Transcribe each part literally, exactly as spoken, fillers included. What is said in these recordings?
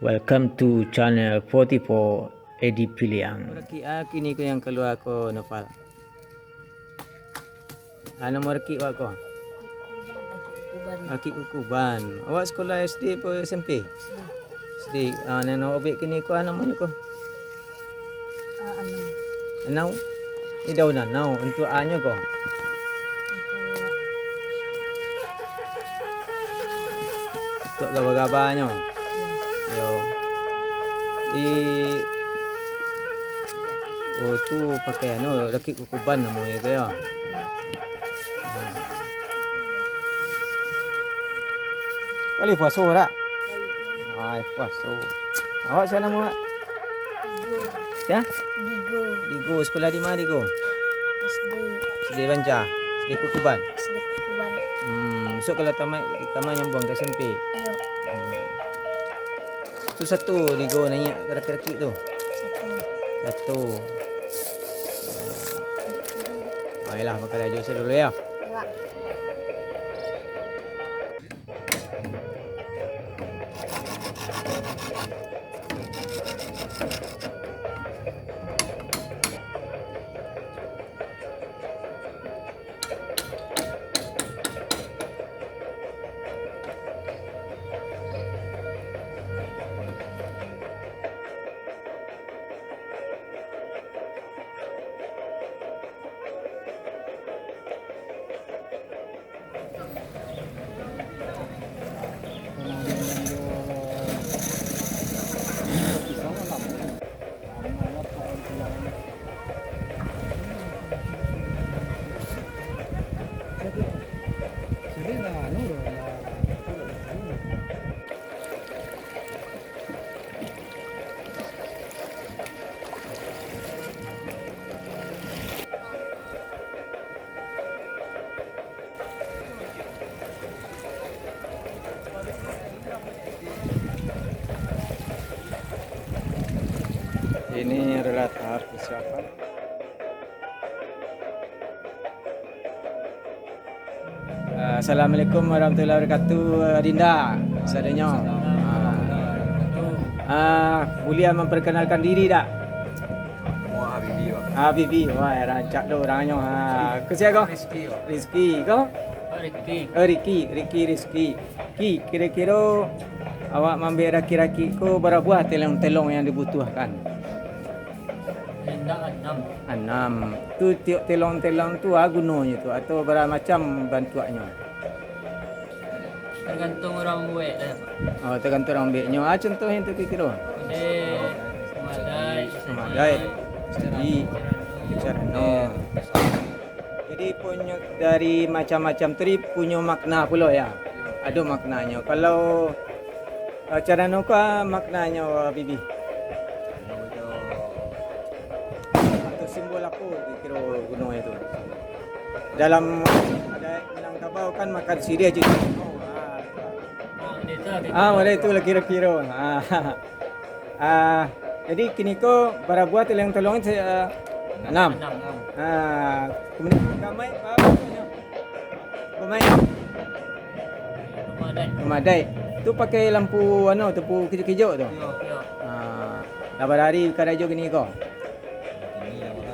Welcome to channel forty-four Edi Piliang. Rakik a kini ko yang kalua ko, Nopal? A, namo rakik wak ko? Rakik Kukuban. Awak sekolah S D apo S M P? S D. A, nan awak bek kini ko, a, namonyo ko? A, anau. Anau? Ni daun anau, untuak a nyo ko? Untuak gaba-gabanyo. Yo. Di, oh, tu pakai anu, rakik Kukuban namonyo tu, yo. Kali puaso, dak? Ai, puaso. Awak sia namo, Wak? Digo. Sia? Digo. Digo, sekolah di ma, Digo? S D. S D Banca. S D Kukuban. S D Kukuban. Hmm, besok kalau tamat, tamat nyambung ka S M P. Iyo. Hmm. Tu satu Digo naiak rakik-rakik tu. Satu. Satu. Ayolah, bakarajo sajo dulu, yo. Iyo. Ini adalah tahap persiapan. Ah, Assalamualaikum warahmatullahi wabarakatuh, Dinda, sadonyo. Ah. Ah, buliah mamparkanalkan diri dak? Wah, Bibi, Pak. Ah, Bibi. Wah, rancak tu urangnyo. Ah, ko sia ko? Rizky, Pak. Rizky, ko? Rizky. Oh, Ricky, Ricky, Rizky. Ki, kiro-kiro awak maambiak rakik-rakik ko bara buah telong-telong yang dibutuhkan? Indak, anam. Anam. Tu tiok telong-telong tu, a gunonyo tu, atau bara macam bantuaknyo? Tagantuang urang mambuek lah. Oh, tagantuang urang mambueknyo. A, contohnyo tu kiro-kiro? Model, madaik, madaik, segi, carano. Jadi, punyo dari macam-macam tu, punyo makna pulo, ya? Ado maknanyo. Kalau, eh, carano ko, a maknanyo, Bibi? Atau simbol apo kiro-kiro guno itu? Dalam adat Minangkabau kan makan siriah jo. Ah, model itu lah kiro-kiro. Ah. Ah, jadi kini ko bara buah telong-telong itu, ah, anam. Anam. Ah, kemudian gamaik, apa namanya? Gamaik. Rumah adat. Rumah adat. Tu pakai lampu anu, lampu kijok-kijok tu? Iyo, iyo. Ah, lah bara hari karajo kini ko? Kini lah bara.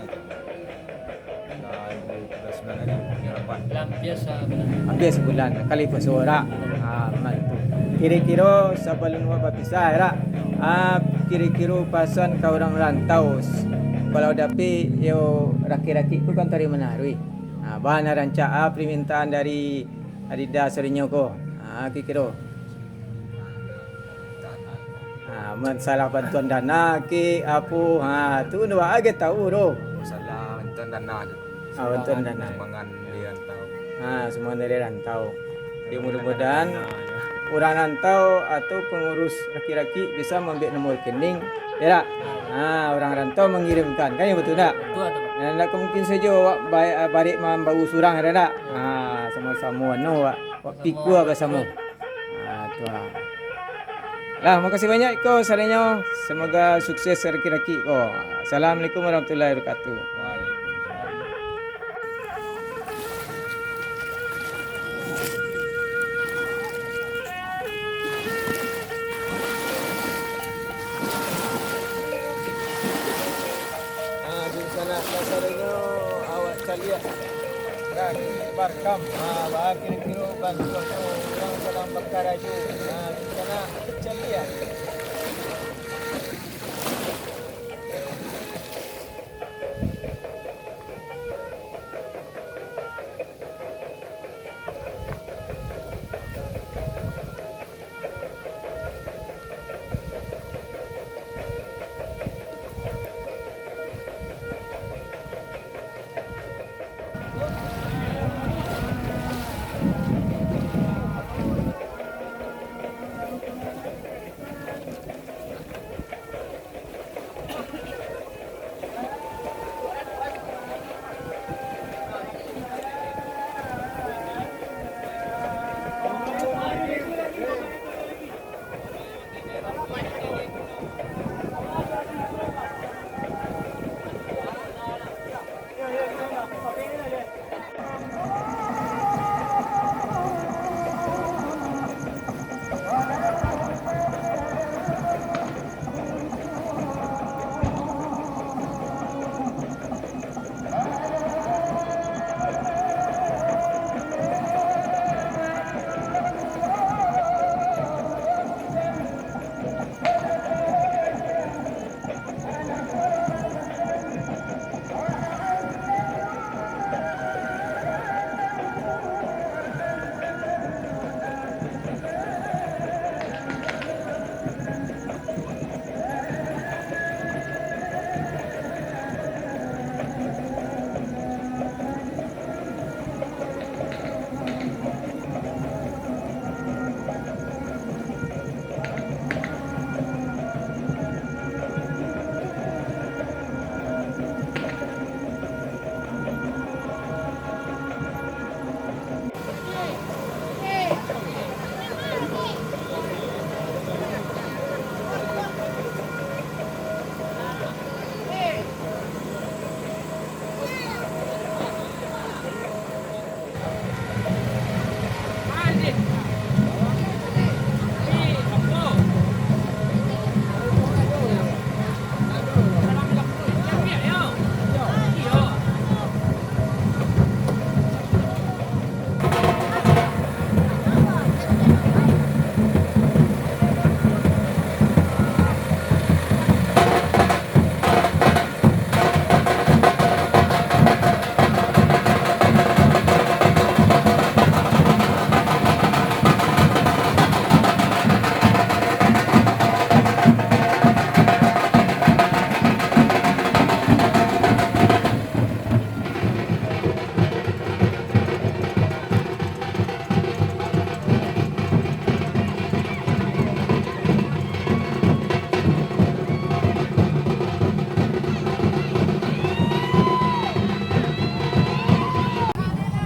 Hampir sabulan. Hampir sabulan, kali puaso, dak? Ah, mantu. Kiro-kiro sabalun awak bapisah, dak? Ah, kiro-kiro pasan ka urang rantau. Kalau dapek, yo, rakik-rakik tu kan tarimo naruih. Ah, baa nan rancak, ah, permintaan dari Adinda sadonyo ko. Ah, kiro-kiro. Ha, masalah bantuan dana ke, apo, ha, tu awak agiah tahu tu. Masalah bantuan dana tu. Ha, bantuan dana. Sumbangan dari rantau. Ha, sumbangan dari rantau. Jadi, mudah-mudahan urang rantau atau pengurus rakik-rakik bisa maambiak nomor rekening, ya tak? Ha, urang rantau mangirimkan, kan ya, betul tak? Betul, betul. Nan indak mungkin sajo awak ba-, barek mambao surang, ya tak? Ha, samo-samo anu, awak, awak pikua basamo. Ah, tu ha. Lah, makasih banyak ko sadonyo. Semoga sukses rakik-rakik ko. Assalamualaikum warahmatullahi wabarakatuh. Caranya awak caliak. Raki Barkam. Ha, baa kiro-kiro bantuak tu urang sadang bakarajo. Ha, di sana caliak.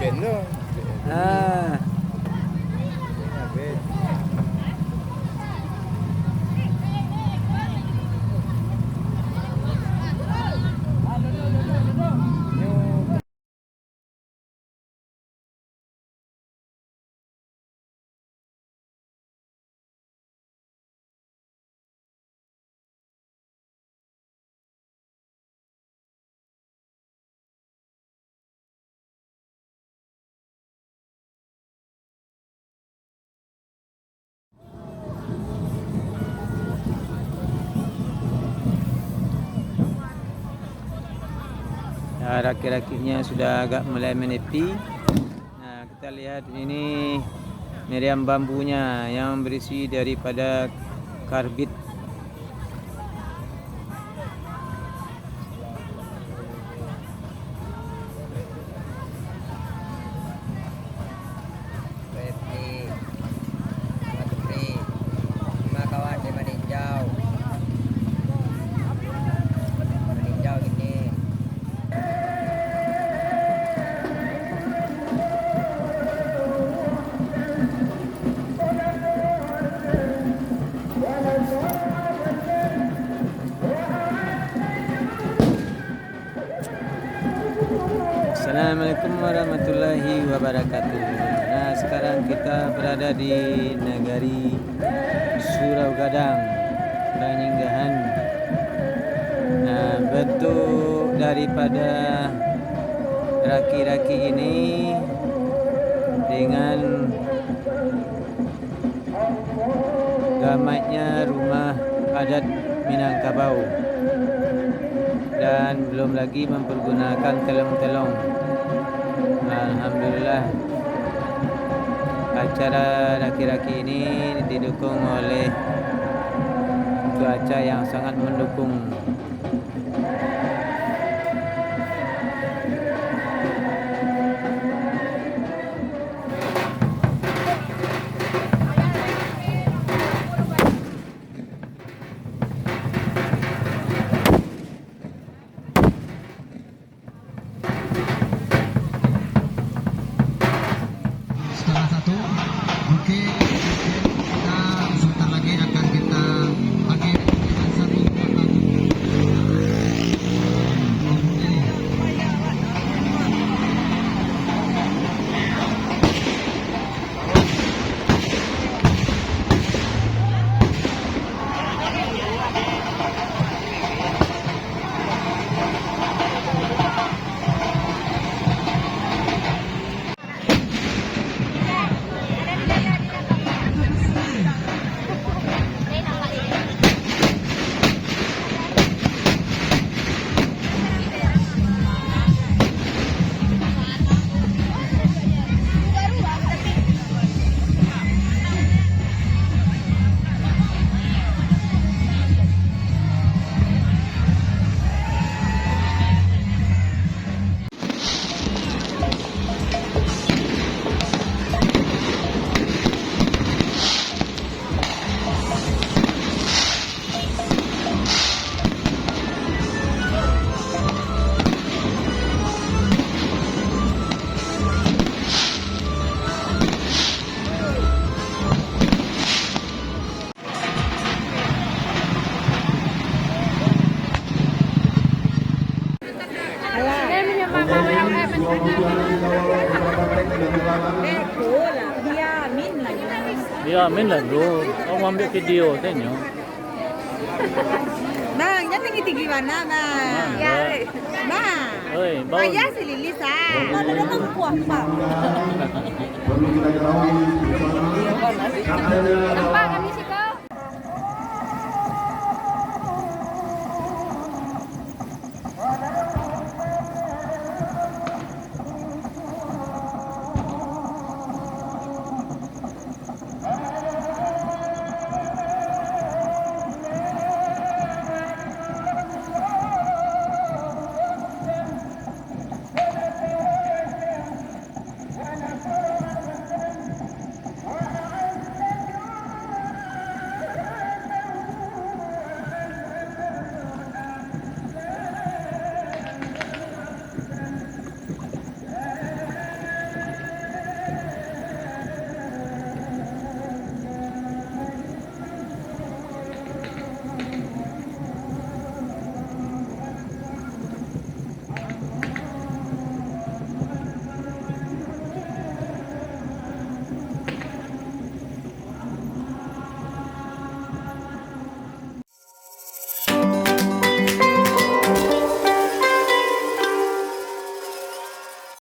Ben tu. Ah. Ya, rakit-rakitnya sudah agak mulai menepi. Nah, kita lihat ini meriam bambunya yang berisi daripada karbit. Refli, Matupri, limo kawan di Maninjau. Maninjau gini. Assalamualaikum warahmatullahi wabarakatuh. Nah, sekarang kita berada di negari Surau Gadang, panyinggahan, nah, Bentuk daripada raki-raki ini dengan gamatnya rumah adat Minangkabau, dan belum lagi mempergunakan telong-telong. Alhamdulillah, acara raki-raki ini didukung oleh cuaca yang sangat mendukung. Setengah satu. Oke. Kita sebentar lagi akan kita pakai satu. Diamin lah dulu. Kau ambil video, tanyo. Bang, jangan tinggi-tinggi bana, Bang. Ya. Bang. Oi, bang. Payah si Lilis, ah. Bang, bang, bang, bang. Nampak kami sih.